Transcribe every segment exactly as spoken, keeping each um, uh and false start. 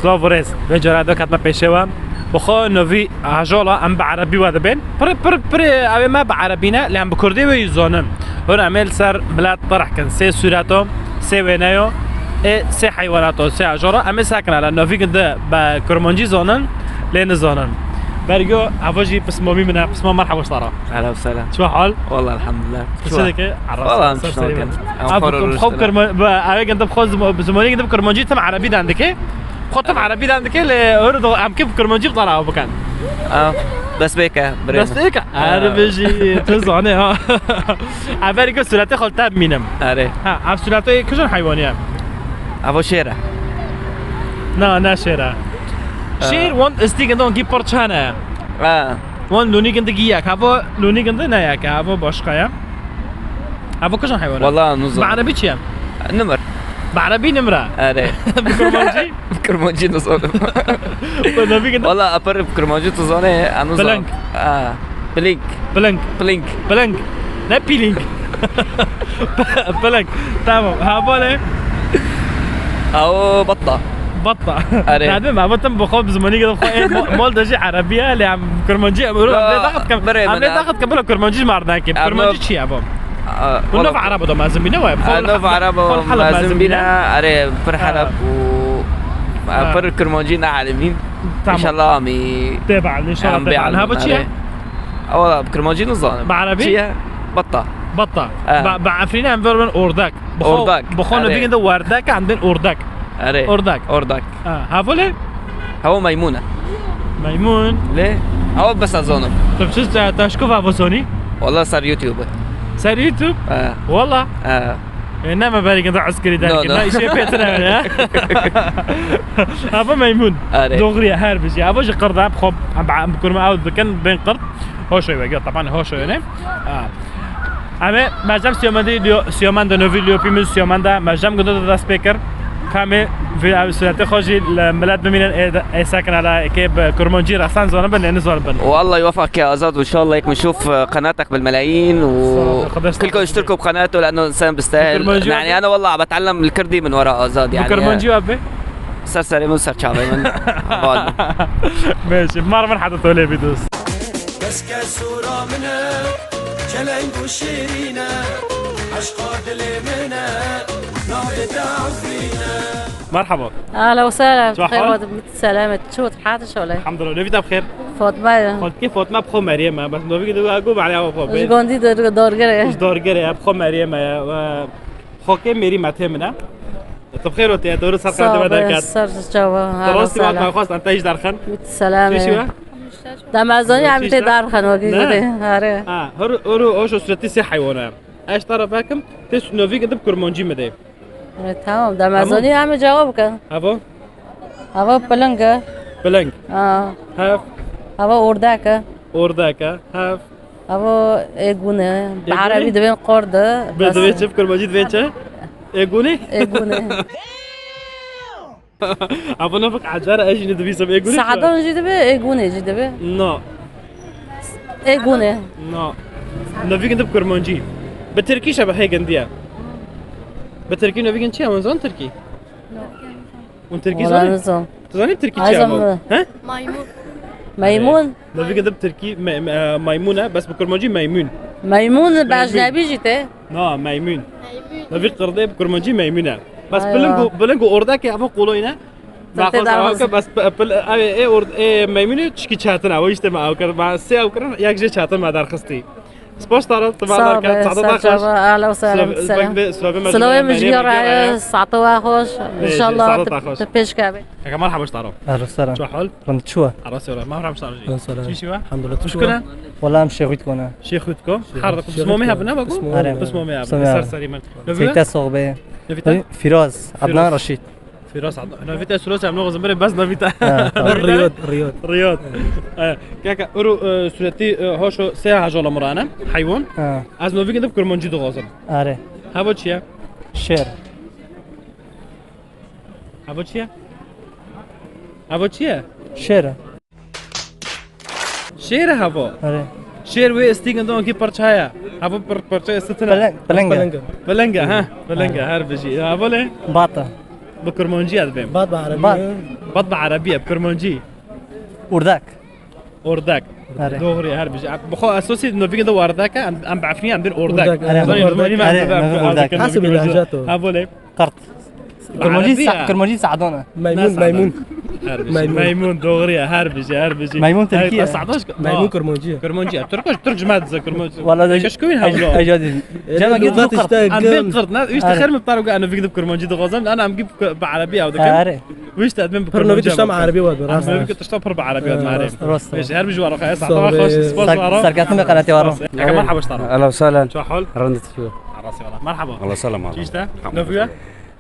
Silav û rêz. Vê cara de ketme pêşê we. Bi xwe novî ajola em bi erebî we dibên. Pir, pir, pir, ew ê me bi erebî ne, lê em bi kurdî wê yî zonin. Hûn em ê li ser milet tirh kin. Sê sûreto, sê wêneyo, ê sê heywenato, sê ajola. Em ê sekin hele novî gindi bi kurmancî zonin, lê nizonin. Bergo, evo jî pismomî min e. Pismom, merhaba ji te re. Ehlen û sehlen. Çi hal? Wallah elhamdulillah. Çi dike? Wallah, em tiştan dikin. Em xwe rûniştine. Ev ê gindi bi xwe zimo-, bi, ev ê gindi bi kurmancî tim erebî dan dike. Xwe tim erebî dan dike, lê hûn do em kê bi kurmancî bi te re bikin. Ah, dest pê ke, birê min. Dest pê ke? Ah. Erebî jî tu zanî ha. Ev ê ku sûretê xwe li te bimînim. Erê. Ha, ev sûretê kîjan heywanî ye? Evo şêr e. Na, ne şêr e. Ah. Şêr wan istî gindi wan kî pir çane. Ah. Wan lûnî gindi gî yek. Havo lûnî gindi ne yek e. Havo başka ye. Havo kîjan heywan e? Wala nizanim. Bi erebî çi ye? Nimir. Bi erebî nimir e. Erê. Bi kurmancî? Bi kurmancî nizanim. Bi novî gindi? Wala apar bi kurmancî tu zanî, ez nizanim. Piling. Ha. Piling. Piling. Piling. Piling. Ne piling? Piling. Tamam. Ha, böyle. Ew batta. Batta. Erê. Nadim, ev tim bi xwe bi zimanî gidin xwe, ê, mo-, mol de jî erebî ye, lê em kurmancî em, em lê daxit kem. Birê min, em lê daxit kem, bila kurmancî ji me re nake. Kurmancî çi ye bu? Aa, bu nov erebo de mezin bîne, wayê. Nov erebo mezin bîne. Erê, pir heleb û, aa, pir kurmancî ne elimîn. Tamam. Înşallah amî. Tê be, înşallah tê be. Ha, bu çi ye? Wala bi kurmancî nizanim. Bi erebî? Çi ye? Batta. Batta. Bi, bi efrînê em ver bin ordek. Ordak. Bi xwe, bi xwe nivîn de werdek, em dên ordek. Erê. Ordak. Ordak. Ha, havo lê? Havo meymûn e. Meymûn. Lê? Havo bes ez zanim. Tu çi te, te ji ku havo sonî? Wala ser YouTube. Ser YouTube? He. Wala? He. E, ne me berî gindi eskirî derkir. No, no. Ne, îşê pêtir e ya. Havo meymûn. Erê. Doğru ya, her bir şey. Havo ji qirda, bi xwe, em, em kurma ew dikin, bên qird. Hoş ewe, ya, taban hoş ewe ne? Ha. Em ê mercem siyomendî liyo-, siyomende novî liyopî min siyomende mercem gudo de dest pê kir. Kamê vî ev sûretê xwe jî li milet bimînin ê de, ê sekin hele kê bi kurmancî resen zanibin, ê nizanibin. Wallah wefaq ke Azad, وإن شاء الله هيك بنشوف قناتك بالملايين وكلكم اشتركوا بقناته لأنه إنسان بيستاهل. يعني أنا والله عم بتعلم الكردي من ورا أزاد، يعني. Bi kurmancî wê bê? Ser serê min, ser çavê min. Bal. Beşi, mar min heta tolê bî dost. Keske sora min e, çeleng û şêrîn e, eşqa dilê min e, navê te Efrîn e. Merhaba. Ahlen ve sehlen. Çi hal? Xêr, selamet. Çi hal, hal şole? Elhamdülillah. Navê te bi xêr? Fatma ye. Xalkê Fatma bi xwe Meryem e. Bes navê de go bale xwe. Ji Gondî de Dorgere ye. Ji Dorgere ye. Bi xwe Meryem e. Xalkê mêrî metê min e. Tu bi xêr hatî, tu ser qedê me derket. Sağ ol, ser çava. Tu rastî vat me xwest, em te jî derxin. Selam. Çi şiwe? Demezanî em tê derxin, wekî gotê. Are. Ha, her, her, o şu sûretî sê heywan e. Ez te re vekim, tê su-, novî gindi bi kurmancî min de. E, tamam, demezanî em cevap ke. Hava? Hava piling e. Piling. Ha. Hev? Hava ordek e. Ordek e. Hev? Evo êgûn e. Bi erebî divên qord e. Bi, divê çi, bi kurmancî divê çi? Êgûnê? Êgûn e. Evo ne bik ecar, ez jî nedivîsim êgûnê. Saedan jî dibe, êgûnê jî dibe. No. Êgûn e. No. Novî gindi bi kurmancî. Bi tirkî şe bi hê gindiye. Bi tirkî novî gindi çi ye? Hûn zan tirkî? No. Hûn tirkî zanî? Wala nizam. Tu zanî tirkî çi ye? He? Maymun. Maymun? Novî gindi bi tirkî me-, me-, maymun e, bes bi kurmancî meymûn. Meymûn, bi ecnebî jî tê? Na, meymûn. Novî qirdê bi kurmancî meymûn e. Bes piling û, piling û ordekê evo qoloyî ne. Bes pi-, ê ord-, ê meymûnê çikî çetin e, ew işte me ew kir, me sê ew kirin, yek jê çetin me derxistî. Spas tara, tu me derket, saeta te xweş. Ahlen ve sehlen, selam. Silavê min ji gera ye, saeta we xweş. Înşallah tu pêş kevî. Kaka merhaba ji te re. Ahlen ve sehlen. Çi hal? Rind, çi we? Arasê re. Merhaba ji te re jî. Ahlen ve sehlen. Çi şiwe? Elhamdülillah, tu çi we? Wala em Şêxûtko ne. Şêxûtko. Her pismomê hebin, ne bak? Pismomê hebin. Ser serî min. Seyte soxbê. Firaz, Adnan Reşîd. Firas Adnan. Navê te Suros em nixwazin, birê bes navê te. Ha, tamam. Riyod, Riyod. Riyod. E, kaka, uru, e, sûretî, e, hoşo sê hajola mirane, heywan. Ha. Ez novî gindi bi kurmancî dixwazim. Are. Hava çi ye? Şêr. Hava çi ye? Hava çi ye? Şêr e. Şêr e hava. Are. Şêr wê istî gindan kî parça ye. Hava par-, parça istitine. Peleng, pelenge. Pelenge, ha. Pelenge, her bijî. Hava lê? Bata. Bi kurmancî ez bêm. Bat bi erebî. Bat. Bat bi erebî ye, bi kurmancî. Ordak. Ordak. Erê. Doğru ya, her bir şey. Bi xwe esosî novîgê de wardek e, em, em bi efrînê em bên ordak. Ordak. Erê, Zanî ordak. Erê, ordak. Hasibî lehcet o. Ha, volê. Qert. Kurmancî Erebî sa-, ya. Kurmancî sadan e. Meymun, meymun. Her bir şey. Meymun. Meymun, doğru ya, her bir şey, her bir şey. Meymun Tirkî ye. Sadan. Meymun kurmancî ye. Kurmancî ye. Türk, Türk cemaat ze kurmancî. Wala de. Keşke wîn hewlo. Ej-, ej-, ej-, cem Ege du qert. Em bên qert, ne? Üç de xêr mi tar û em vîk de kurmancî dixwazim, lan em gî bi erebî ew dikin. Erê. Wî işte admin bi Pir novî kurmancî tişta me erebî wad, rast. Novî tişta pir bi erebî wad, erê. Rast. Beş, her bir ji wara xwe. Sağ ol. Sağ ol. Hoş, spas wara. Serkeftin me qenatê waro. Kaka merhaba ji te re. Ahlen sahlen. Çahol. Randit şu. Arası wala. Merhaba. Allah selam abi. Çi işte? Novî?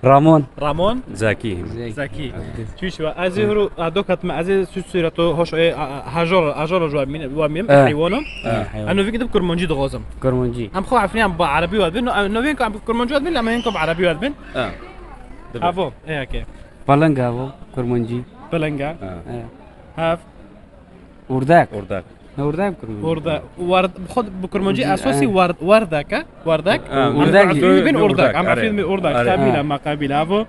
Ramon. Ramon. Zaki. Zaki. Çi işte? Azî huru, a, dok hatme, azî süs suyra to, hoş, e, a, a, hajor, hajor ju min, wa min, Eh. Heywanım. Eh, heywan. Ano vik de kurmancî dixwazim. Kurmancî. Em xwe efriyan bi erebî wad bin, no, no vin ku em kurmancî wad bin, em vin ku bi erebî wad bin. Eh. Avo, e, eke. Palinga avo, kurmancî. Palinga. Ha. He. Hav. Urdak. Urdak. Ne urdak kurmancî? Urda-, ward-, xwe bi kurmancî Kurmancî, esosî he. Ward-, wardek e, wardek. Ha, Urdak. Em urdak, em urdak, erê. Urdak, erê. Kabîle, ma kabîle, avo.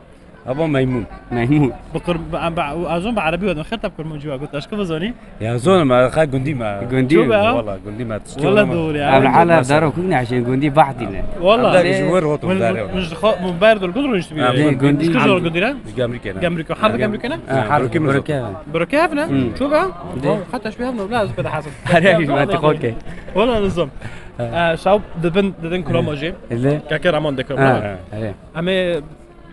Avo meymun. Meymun. Bi kur-, bi, em bi, azon bi erebî wad, xêr te bi kurmancî wa got, eşkı bizonî? Ya zonim, e, xa gundî me. Gundî. Ço be? Wala gundî me. Wala doğru ya. Ev ala daro kuk ne aşin gundî bahdî ne. Wala. Ev de ji wir hot Min, dare. Min ji xo, min ber dol gul rûnişt bî. Ha, Min gundî. Ji kujor gundî ne? Ji Gemrîkê ne. Gemrîkê. Harda Gemrîkê ne? Ha, harda Gemrîkê. Broke. Broke ne? Hmm. Ço be? De. Hatta şu bir hevno, lazım bir de hazır. Her yer ji me tixoke. Wala nizam. Ha. E, şaw dibin, didin kulamo jî. Ele. Kake Ramon de kulamo. Ha, ele. Em ê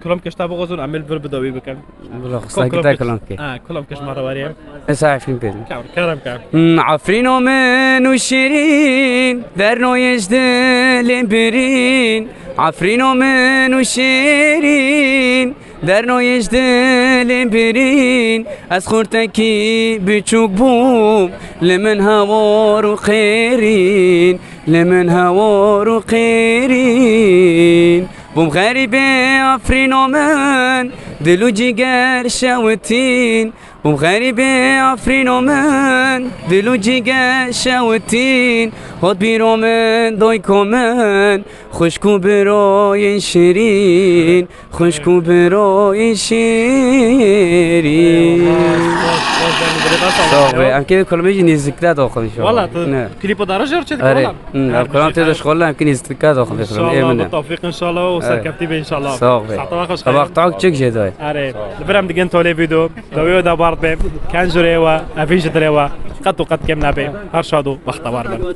Kulam keş ta bixwazin, em ê li vir bi dawî bikin. Bila xwe Ko-, sakî kulam te keş. Kulam ke. Ha, kulam keş ma re warî. Ez efîn pê. Kerem, kerem, kerem. Hmm, Afrîno min û şêrîn, dernoyê ji dilê birîn. Afrîno min û şêrîn, dernoyê ji dilê birîn. Ez xurtekî biçûk bûm, li min hawar û qêrîn, li min hawar û qêrîn. Bûm xerîbê Afrîno min, dil û cîger şewitîn. Bûm xerîbê Afrîno min, dil û cîger şewitîn. Hot bîro min, doyko min, xwişk û biroyên şirîn, xwişk û biroyên şirîn. Sağ ol be. Em kê kulmê jî nêzîkte doxin şu. Wala, tu Ne. Klîpa dara jor çê dike, Erê. Wala. Hmm, ev kulam tê de şixulan, em kê nêzîkte doxin. Ê min. İnşallah, bi tevfîq inşallah û serkeftî be inşallah. Sağ ol be. Saeta we xweş. Xebax tak çik jê doy. Erê. Li vir em digin tolê vîdeo. Dawî we da bard be. Ken jurê we, evîn ji dilê we. Qet û qet kêm nabe. Her şad û bextewar bin.